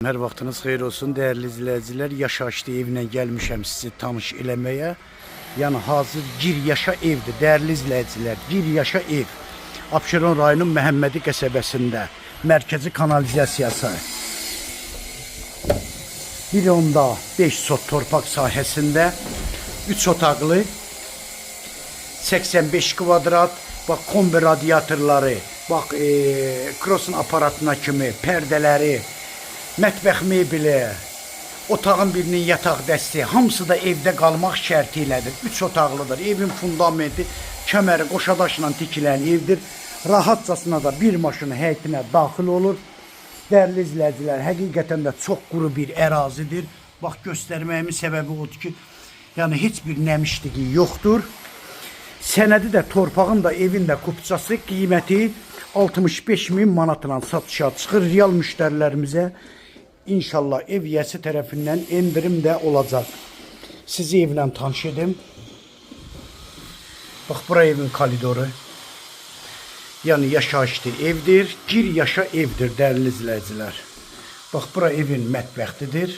Hər vaxtınız xeyir olsun dəyərli izləyicilər. Yaşayışlı evlə gəlmişəm sizi tanış eləməyə. Yəni hazır gir yaşa evdir dəyərli izləyicilər. Gir yaşa ev. Abşeron rayonunun Məhəmmədi qəsəbəsində mərkəzi kanalizasiyası. 1.5 sot torpaq sahəsində 3 otaqlı 85 kvadrat, bax kombi radiatorları, bax krosun aparatına kimi pərdələri, mətbəx mebeli, otağın birinin yataq dəsti, hamısı da evdə qalmaq şərti ilədir. 3 otaqlıdır. Evin fundamenti kəməri qoşadaşla tikilən evdir. Rahatcasına da bir maşın həyətinə daxil olur. Dəyərli izləyicilər, həqiqətən də çox quru bir ərazidir. Bax göstərməyimin səbəbi odur ki, yəni heç bir nəmişliyi yoxdur. Sənədi də torpağın da evin də kupçası qiyməti 65 min manatla satışa çıxır. Real müştərilərimizə inşallah ev yiyəsi tərəfindən endirim də olacaq. Sizi evlə tanış edim. Bax bura evin koridoru. Yəni yaşayışlı evdir. Gir yaşa evdir dəyərli izləyicilər. Bax bura evin mətbəxidir.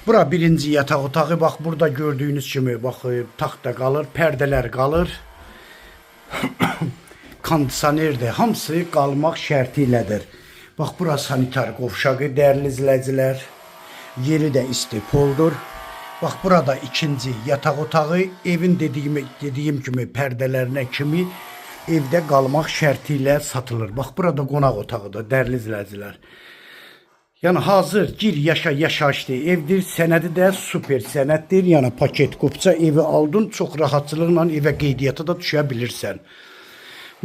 Bura birinci yataq otağı. Bax burada gördüyünüz kimi bax taxta qalır, pərdələr qalır. Kondisionerdir. Hamısı qalmaq şərti ilədir. Bax bura sanitar qovşağı dəyərli izləyicilər. Yeri də isti poldur. Bax burada ikinci yataq otağı, evin dediyim kimi pərdələrinə kimi evdə qalmaq şərti ilə satılır. Bax burada qonaq otağıdır dəyərli izləyicilər. Yəni hazır gir yaşa yaşayışlı evdir. Sənədi də super sənəddir. Yəni paket kupça evi aldın, çox rahatçılıqla evə qeydiyyata da düşə bilirsən.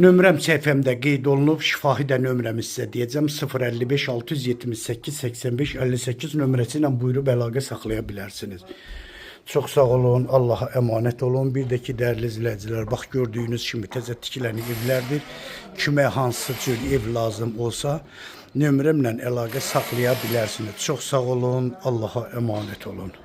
Nömrəm səhifəmdə qeyd olunub. Şifahi də nömrəmi sizə deyəcəm. 055 678 85 58 nömrəsi ilə buyurub əlaqə saxlaya bilərsiniz. Çox sağ olun, Allaha əmanət olun. Bir də ki, dəyərli izləyicilər, bax gördüyünüz kimi təzə tikilən evlərdir. Kimə hansı cür ev lazım olsa, nömrəmlə əlaqə saxlaya bilərsiniz. Çox sağ olun, Allaha əmanət olun.